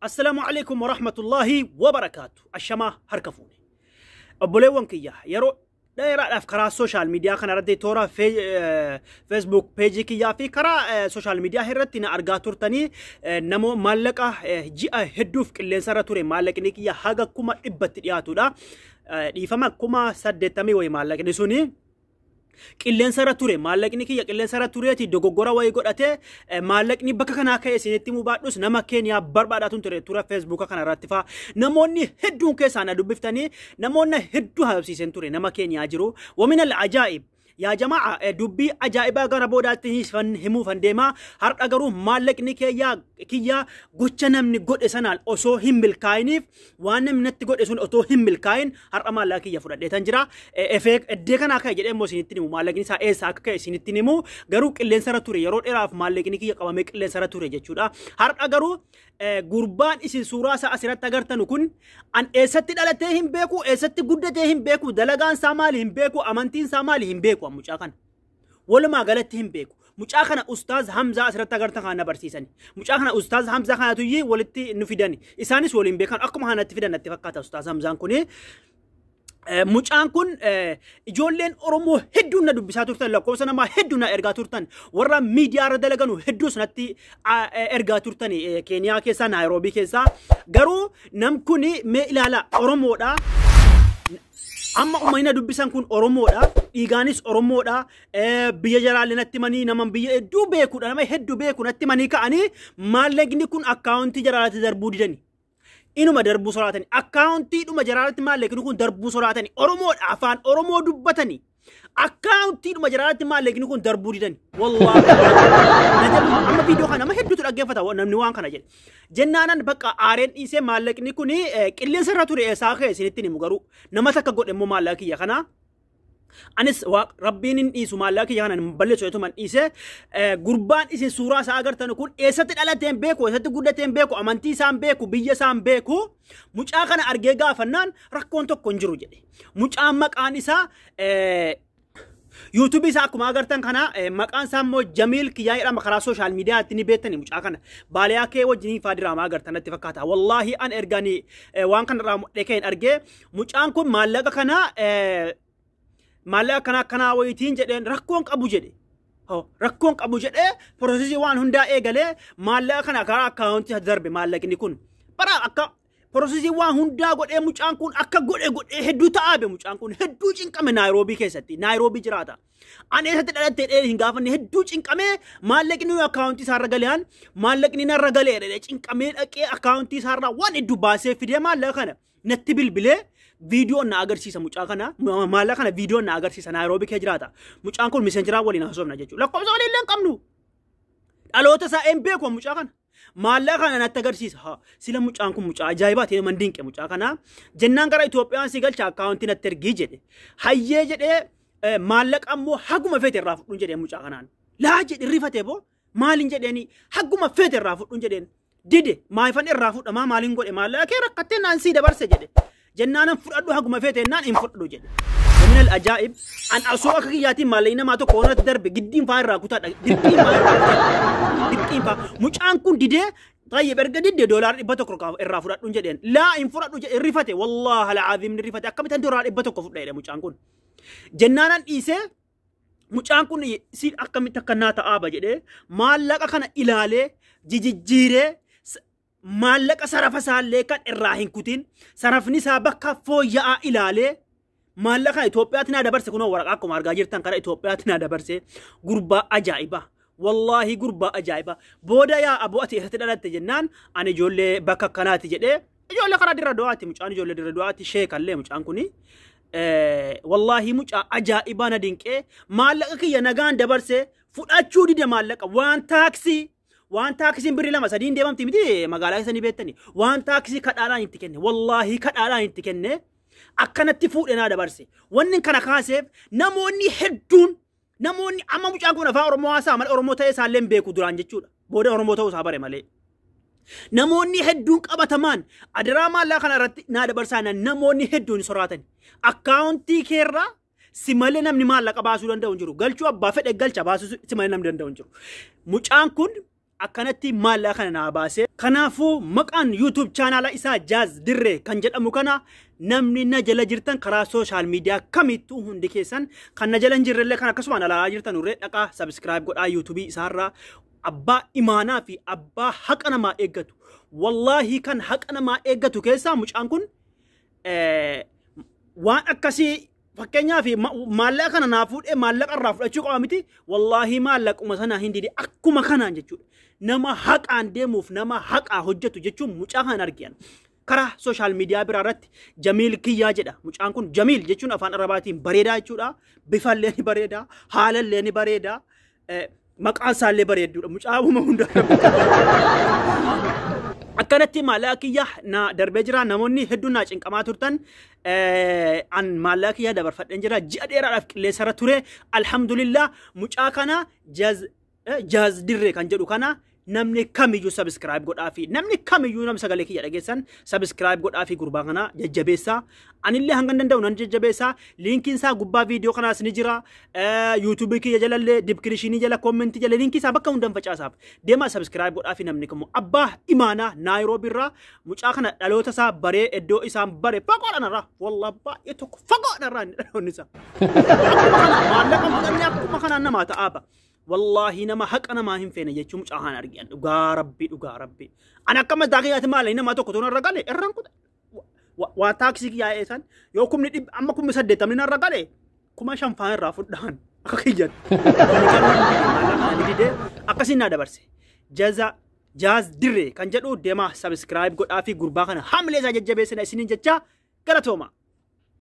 Assalaamu alaikum warahmatullaahi wabarakaatu. Ashamaa harka fuune. Obboleewwan kiyya, yeroo dheeraadhaaf karaa social media kana irratti, toora Facebook peejii kiyyaa fi karaa social media irratti na argaa turtanii, namoo maallaqa ji'a hedduuf qilleensarra ture, maallaqni kiyya haga 100,000tti dhiyaatudha. Dhiifama, 80,000 wayi maallaqni suni. Qilleensarra ture, maallaqni kiyya qilleensarra tureeti dogoggora wayii godhatee maallaqni bakka kanaa ka'e isinitti himuu baadhus, nama Keeniyaa barbaadaatu ture. Tura Feesbuuka kana irratti faa namoonni hedduun keessaa na dubbiftanii, namoonni hedduu haasofsiisan ture nama Keeniyaa jiru. ومن العجائب yaa jamaa, dubbii ajaa'ibaa gara boodaatti himuufan deemaa. Har'a garuu maallaqni kiyyaa gocha namni godhe sanaan osoo hin milkaa'iniif, waan namni natti godhe sun osoo hin milkaa'in, har'a maallaqa kiyya fudhadheetan jira. Eddee kanaa ka'e jedhee immoo isinitti himu, maallaqni isaa eessa akka ka'e isinitti himu. Garuu qilleensarra ture, yeroo dheeraaf maallaqni kiyya qabamee qilleensarra ture jechuudha. Har'a garuu gurbaan isin suuraa isaa asirratti agartanu kun, an eessatti dhalatee hin beeku, eessatti guddatee hin beeku, dalagaan isaa maali hin beeku, amantiin isaa maali hin beeku, mucaa kana. Walumaa galatti hin beeku. Mucaa kana Ustaaz Hamzaa asirratti agartan kana na barsiisani. Mucaa kana Ustaaz Hamzaa kanatu walitti nu fidani. Isaanis waliin beekan, akkuma kanatti fidan natti fakkaata Ustaaz Hamzaan kuni. Mucaan kun, ijoolleen Oromoo hedduun na dubbisaa turtan, lakkoofsa namaa hedduu na ergaa turtan, warra miidiyaa irra dalaganu hedduus natti ergaa turtan, Keeniyaa keessaa, Naayiroobii keessaa. Garuu nam kun, mee ilaala, Oromoodha. Amma uummanni na dubbisan kun Oromoodha. Dhiigaanis Oromoodha. Biyya jalaallee natti manii, nama biyya hedduu beekudha. Nama hedduu beeku natti manii ka'anii, maallaqni kun akkaawuntii jalaatti darbuu didani. Inuma darbuu sodaatani. Akkaawuntiidhuma jaraatti maallaqni kun darbuu sodaatani. Oromoodha, afaan Oromoo dubbatani. Akkaawuntiidhuma jaraatti maallaqni kun darbuu didani. Wallaahi. Amma viidiyoo kana nama hedduutu dhaggeeffata namni waan kana jedhe. Jennaanan bakka aareen dhiisee, maallaqni kun qilleensa irra ture, eessaa ka'e isinitti himu. Garuu nama takka godhe immoo maallaqa kiyya kana. Anis Rabbiin hin dhiisu, maallaqa kiyya kana hin balleessu jechuun dhiise. Gurbaan isin suuraa isaa agartan kun eessatti dhalatee hin beeku, eessatti guddatee hin beeku, amantii isaa hin beeku, biyya isaa hin beeku. Mucaa kana argee gaafannaan rakkoon tokko hin jiru jedhe. Mucaan maqaan isaa, yuutuubii isaa akkuma agartan kana, maqaan isaa immoo Jamiil Kiyyaa jedhama. Karaa social mediaatti ni beektani mucaa kana. Baaliyaa kee wajjin faa diraamaa agartan natti fakkaata. Wallaahi an ergani waan kana irraa dhekeen argee, mucaan kun maallaqa kana, maallaqa kana akkanaa wayitiin jedheen, rakkoon qabu jedhe. Rakkoon qabu jedhee processii waan hundaa eegalee, maallaqa kana karaa akkaawuntii darbe maallaqni kun. Bara akka processii waan hundaa godhee, mucaan kun akka godhe godhee hedduu ta'aa be, mucaan kun hedduu cinqame Naayiroobii keessatti. Naayiroobii jiraata. Ani eessatti dhalattee dheer hin gaafanne. Hedduu cinqamee, maallaqni akkaawuntii isaarra galee, maallaqni narra galee jedhee cinqamee, dhaqee akkaawuntii isaarraa waan hedduu baasee fidee, maallaqa kana natti bilbilee viidiyoon na agarsiisa. Mucaa kana maallaqa kana viidiyoon na agarsiisa. Naayiroobii kee jiraata. Mucaan kun Messengeraa waliin haasofna jechuudha. Lakkoofsa waliin illee hin qabnu. Dhaloota isaa hin beeku mucaa kana. Maallaqa kana natti agarsiisa. Haa, sila mucaan kun mucaa ajaa'ibaa ta'e, man dinqe mucaa kana. Jennaan gara Itoophiyaan si galcha, akkaawuntii natti ergii jedhe. Hayyee jedhee, maallaqa ammoo haguma feete irraa fudhuun jedhee mucaa kanaan. Laa jedhe, rifatee boo, maaliin jedheeni, haguma feete irraa fudhuun jedheen. Dide, maayifan irraa fudhamaa, maaliin godhe, maallaqa kee rakkattee naan sii dabarse jedhe. Jennaanan fudhadhu haguma feete jennaan, hin fudhadhu jedhe. ومن العجائب an osoo akka kiyyaatiin maallaqni namaa tokko irratti darbe giddiin faa irraa kutaadha. Dirqiin faa irraa kutaadha. Dirqiin faa. Mucaan kun didee. طيب, erga didde $100 irraa fudhadhuun jedheen. Laa, hin fudhadhu jedhe, rifate. والله العظيم ni rifate. Akkamittan $100 fudha jedhe mucaan kun. Jennaanan dhiisee, mucaan kun si akkamitti akka naa ta'aaba jedhee, maallaqa kana ilaalee jijijjiiree, maallaqa sarafa isaallee kan irraa hin kutin, sarafni isaa bakka fooyya'aa ilaalee, maallaqa Itoophiyaatti naa dabarse. Kunoo waraqaa akkuma argaa jirtan kana Itoophiyaatti naa dabarse. Gurbaa ajaa'ibaa. Wallaahi gurbaa ajaa'ibaa. Booda yaa aboo, ati eessatti dhalatte jennaan, ani ijoollee bakka akkanaati jedhee, ijoollee karaa dirra du'aati mucaan, ijoollee dirra du'aati, sheekallee mucaan kuni. Wallaahi mucaa ajaa'ibaa na dinqee, maallaqa kiyya nagaan dabarse, fudhachuu dide. Maallaqa waan taaksii, waan taaksiin birrii lama sadiin deemamti miti magaalaa keessanii beektani, waan taaksii kadhaadhaan itti kenne, wallaahi kadhaadhaan itti kenne, akkanatti fuudhe naa dabarse. Wanni kana kaaseef, namoonni hedduun, namoonni amma mucaan kun afaan Oromoo haasaa malee Oromoo ta'ee isaallee hin beeku duraan jechuudha. Booda Oromoo ta'uu isaa bare malee. Namoonni hedduun qabatamaan adaraa maallaqa kana irratti naa dabarsaa, namoonni hedduun soraatan. Akkaawuntii keerraa si malee namni maallaqa baasuu danda'u hin jiru. Galchuu abbaa fedhe galcha, baasuu si malee namni danda'u hin jiru. Mucaan kun Akkanatti maallaqa kana naa baase. Kanaafuu maqaan YouTube chaanaala isaa Jaaz Dirree kan jedhamu kana namni na jala jirtan karaa social media kamittuu hundi keessan, kan na jala hin jirrellee kan akkasumaan alaa jirtan urree dhaqaa subscribe godhaa YouTube isaarraa. Abbaa imaanaa fi abbaa haqa namaa eeggatu. Wallaahi kan haqa namaa eeggatu keessaa mucaan kun waan akkasii, fakkeenyaaf maallaqa kana naa fuudhee maallaqa irraa fudhachuu qaba miti. Wallaahi maallaquma sana hin dide akkuma kanaan jechuudha. Nama haqaan deemuuf nama haqaa hojjetu jechuun mucaa kana argiyan. Karaa social media biraa irratti Jamiil Kiyyaa jedha. Mucaan kun Jamiil jechuun afaan Arabaatiin bareedaa jechuudha. Bifallee ni bareeda, haalallee ni bareeda, maqaan isaallee bareedduudha. Mucaa uuma hundaa akkanatti maallaqa kiyya na darbee jira. Namoonni hedduun na cinqamaa turtan, an maallaqa kiyya dabarfadheen jira. Ji'a dheeraadhaaf qilleensarra ture. Alhamdulillah, mucaa kana Jaaz Dirree kan jedhu kana namni kamiyyuu subscribe godhaa fi namni kamiyyuu nama sagalee kiyya dhageessan subscribe godhaa fi gurbaa kana jajjabeessaa. Anillee hanga danda'u nan jajjabeessaa. Liinkiin isaa gubbaa viidiyoo kanaas ni jira. YouTubeii kiyya jalallee, descriptionii jala, commentii jala liinkii isaa bakka hundan facaasaaf. Deemaa subscribe godhaa fi namni kamuu abbaa imaanaa Naayiroobii irraa mucaa kana dhaloota isaa baree iddoo isaan bare fagoodhaan irraa, wallah baay'ee tokko fagoodhaan irraa inni dhaloonni isaa. Akkuma kana maallaqa fudhannee akkuma kanaan namaa ta'aa ba'a. Wallaahi nama haqa namaa hin feene jechuun mucaa kana argiyan. Dhugaa Rabbi, dhugaa Rabbi. Ani akka mataa kiyyaatti maali nama tokko toon irra gale irraan kuta. Waa taaksii kiyyaa eessan yoo kumni dhibba amma 80,000 narra gale, 5,000 faan irraa fudhaan akka kiyyatti. Maallaqa didee akkasiin naa dabarse. Jaza Jaaz Dirree kan jedhu deemaa subscribe godhaa fi gurbaa kana hamilee isaa jajjabeessina isiniin jecha, galatooma.